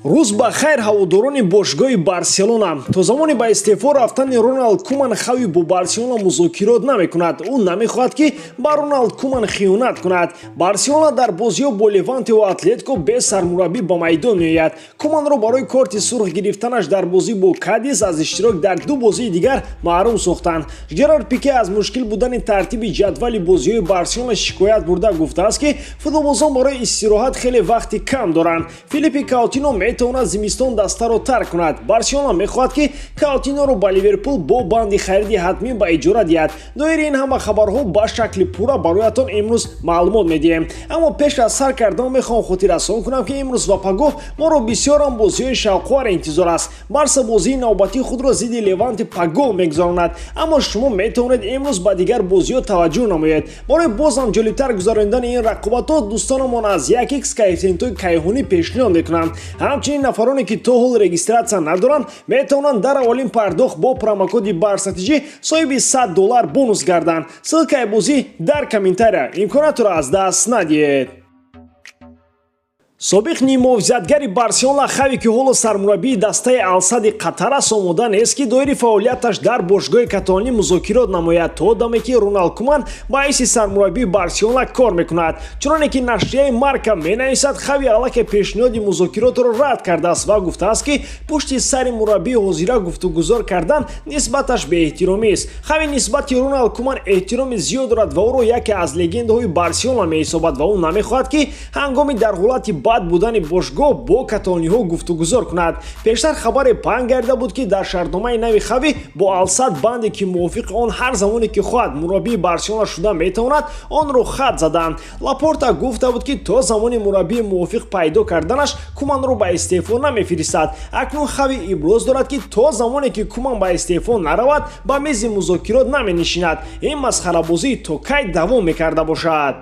Рӯз ба хайр, ҳаводорони бошгоҳи Барселона! То замони ба истеъфо рафтани Роналд Куман Хави бо Барселона музокирот намекунад. Ӯ намехоҳад, ки ба Роналд Куман хиёнат кунад. Барселона дар бозиҳо бо Леванте ва Атлетико бе сармураббӣ ба майдон меояд. Куманро барои корти сурх гирифтанаш дар бозӣ бо Кадис аз иштирок дар ду бозии дигар маҳрум сохтанд. Жерар Пике аз мушкил будани тартиби ҷадвали бозиҳои Барселона шикоят бурда, гуфтааст, ки футболбозон барои истироҳат хеле вақти кам доранд. Филиппи Каутино метавонад зимистон дастаро тарк кунад. Барселона мехоҳад, ки Каутиноро ба Ливерпул бо банди хариди ҳатмӣ ба иҷора диҳад. Доири ин ҳама хабарҳо ба шакли пурра бароятон имрӯз маълумот медиҳем. Аммо пеш аз сар кардан мехоҳам хотиррасон кунам, ки имрӯз ва пагоҳ моро бисёрам бозиҳои шавқовар интизор аст. Барса бозии навбатии худро зидди Леванти пагоҳ мегузаронад, аммо шумо метавонед имрӯз ба дигар бозиҳо таваҷҷӯҳ намоед. Барои бозам ҷолибтар гузаронидани ин рақобатҳо дӯстонамон аз 1x коэффисиентҳои кайҳонӣ пешниҳод мекунанд. Ҳамчунин нафароне, ки то ҳол регистрация надоранд, метавонанд дар аввалин пардохт бо промокоди БАРСАТИҷӣ соҳиби 100 доллар бонус гарданд. Ссылкаи бозӣ дар комментария. Имкониятро аз даст надиҳед. Собиқ ниммуҳофизатгари Барселона Хави, ки ҳоло сармураббии дастаи Алсади Қатар аст, омода нест, ки доири фаъолияташ дар бошгоҳи каталонӣ музокирот намояд, то даме ки Роналд Куман ба ҳайси сармураббии Барселона кор мекунад. Чуноне ки нашрияи Марка менависад, Хави аллакай пешниҳоди музокиротро рад кардааст ва гуфтааст, ки пушти сари мураббии ҳозира гуфтугузор кардан нисбаташ беэҳтиромист. Хави нисбати Роналд Куман эҳтироми зиёд дорад ва ӯро яке аз легендаҳои Барселона меҳисобад ва ӯ намехоҳад, ки ҳангоми дар ҳолати бад будани бошгоҳ бо каталониҳо гуфтугузор кунад. Пештар хабаре паҳн гарда буд, ки дар шартномаи нави Хави бо Алсад банде, ки мувофиқи он ҳар замоне ки хоҳад, мураббии Барселона шуда метавонад, онро хат заданд. Лапорта гуфта буд, ки то замони мураббии мувофиқ пайдо карданаш Куманро ба истеъфо намефиристад. Акнун Хави иброз дорад, ки то замоне ки Куман ба истеъфо наравад, ба мези музокирот наменишинад. Ин масхарабозӣ то кай давом мекарда бошад?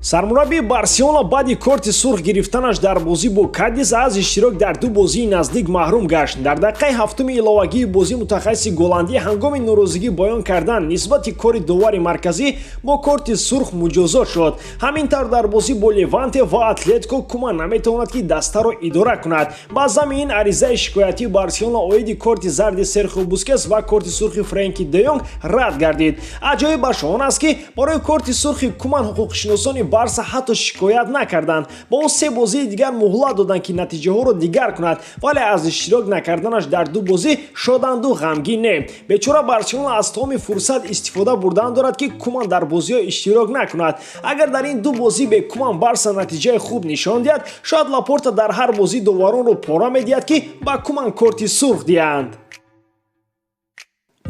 Сармураббии Барселона баъди корти сурх гирифтанаш дар бозӣ бо Кадис аз иштирок дар ду бозии наздик маҳрум гашт. Дар дақиқаи ҳафтуми иловагии бозӣ мутахассиси голландӣ ҳангоми норозигӣ баён кардан нисбати кори довари марказӣ бо корти сурх муҷозот шуд. Ҳамин тавр, дар бозӣ бо Леванте ва Атлетико Куман наметавонад, ки дастаро идора кунад. Ба зами ин, аризаи шикоятии Барселона оиди корти зарди Серхио Бускес ва корти сурхи Френки де Йонг рад гардид. Аҷоибаш он аст, ки барои корти сурхи Куман ҳуқуқшиносони Барса ҳатто шикоят накарданд. Ба ӯ се бозии дигар муҳлат доданд, ки натиҷаҳоро дигар кунад, вале аз иштирок накарданаш дар ду бозӣ шоданду ғамгин не. Бечора Барселона аз тамоми фурсат истифода бурдан дорад, ки Куман дар бозиҳо иштирок накунад. Агар дар ин ду бозӣ бе Куман Барса натиҷаи хуб нишон диҳад, шояд Лапорта дар ҳар бозӣ доваронро пора медиҳад, ки ба Куман корти сурх диҳанд.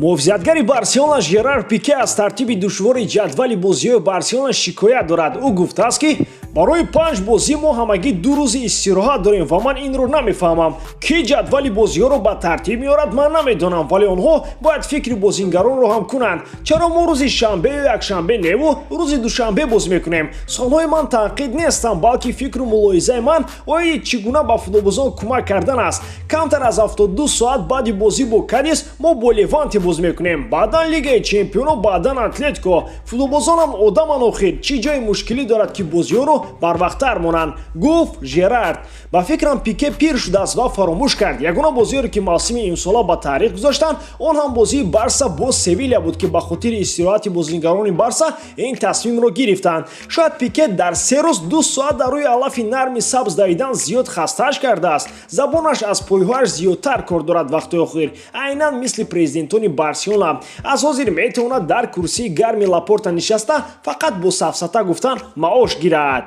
Муҳофизатгари Барселона Жерар Пике аз тартиби душвори ҷадвали бозиҳои Барселона шикоят дорад. Ӯ гуфтааст, ки барои панҷ бозӣ мо ҳамагӣ 2 рӯзи истироҳат дорем ва ман инро намефаҳмам. Кӣ ҷадвали бозиҳоро ба тартиб меорад, ман намедонам, вале онҳо бояд фикри бозингаронро ҳам кунанд. Чаро мо рӯзи шанбе ё якшанбе неву рӯзи душанбе бозӣ мекунем? Суханҳои ман танқид нестанд, балки фикру мулоҳизаи ман оиди чӣ гуна ба футболбозон кӯмак кардан аст. Камтар аз 72 соат баъди бозӣ бо Кадис мо бо Леванте бозӣ мекунем, баъдан Лигаи чемпионо, баъдан Атлетико. Футболбозонам одаман охир. Чӣ ҷои мушкилӣ дорад, ки бозиҳоро барвақттар монанд? Гуфт Жерард. Ба фикрам, Пике пир шудааст ва фаромӯш кард. Ягона бозиёре, ки мавсими имсола ба таърих гузоштанд, он ҳам бозии Барса бо Севиля буд, ки ба хотири истироҳати бозингарони Барса ин тасмимро гирифтанд. Шояд Пике дар 3 рӯз 2 соат дар рӯи алафи нарми сабз давидан зиёд хастааш кардааст. Забонаш аз пойҳояш зиёдтар кор дорад вақтҳои охир, айнан мисли президентони Барселона. Аз ҳозир метавонад дар курсии гарми Лапорта нишаста, фақат бо сафсата гуфтан маош гирад.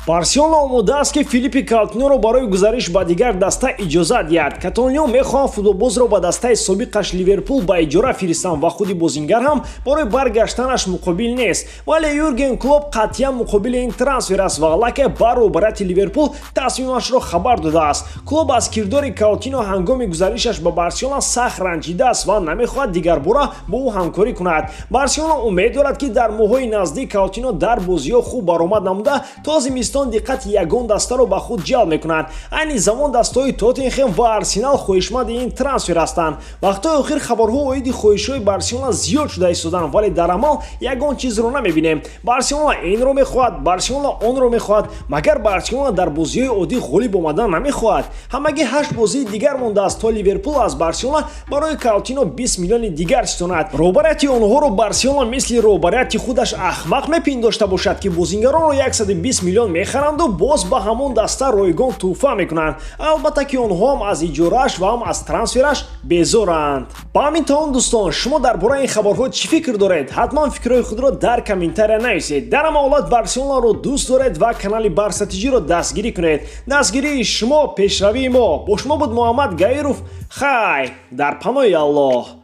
Барселона омода аст, ки Филиппи Каутиноро барои гузариш ба дигар даста иҷозат диҳад. Каталониё мехоҳанд футболбозро ба дастаи собиқаш Ливерпул ба иҷора фиристанд ва худи бозингар ҳам барои баргаштанаш муқобил нест. Вале Юрген Клоп қатъиян муқобили ин трансфер аст ва аллакай ба роҳбарияти Ливерпул тасмимашро хабар додааст. Клоп аз кирдори Каутино ҳангоми гузаришаш ба Барселона сахт ранҷидааст ва намехоҳад дигарбора бо ӯ ҳамкорӣ кунад. Барселона умед дорад, ки дар моҳҳои наздик Каутино дар бозиҳо хуб баромад намуда, то зимистон Англистон диққати ягон дастаро ба худ ҷалб мекунад. Айни замон дастаҳои Тоттенхем ва Арсенал хоҳишманди ин трансфер ҳастанд. Вақтҳои охир хабарҳо оиди хоҳишҳои Барселона зиёд шуда истоданд, вале дар амал ягон чизро намебинем. Барселона инро мехоҳад, Барселона онро мехоҳад. Магар Барселона дар бозиҳои оддӣ ғолиб омадан намехоҳад? Ҳамагӣ ҳашт бозии дигар мондааст, то Ливерпул аз Барселона барои Каутино 20 миллиони дигар ситонад. Роҳбарияти онҳоро Барселона мисли роҳбарияти худаш ахмақ мепиндошта бошад, ки бозингаронро 120 миллион мехаранду боз ба ҳамон даста ройгон тӯҳфа мекунанд. Албатта, ки онҳо ҳам аз иҷорааш ва ҳам аз трансфераш безоранд. Ба ҳамин то он, дӯстон, шумо дар бораи ин хабарҳо чӣ фикр доред? Ҳатман фикрҳои худро дар комментария нависед. Дар ҳама ҳолат Барселонаро дӯст доред ва канали Барса ТЖ-ро дастгирӣ кунед. Дастгирии шумо пешравии мо. Бо шумо буд Муҳаммад Гаиров. Хай, дар паноҳи Аллоҳ.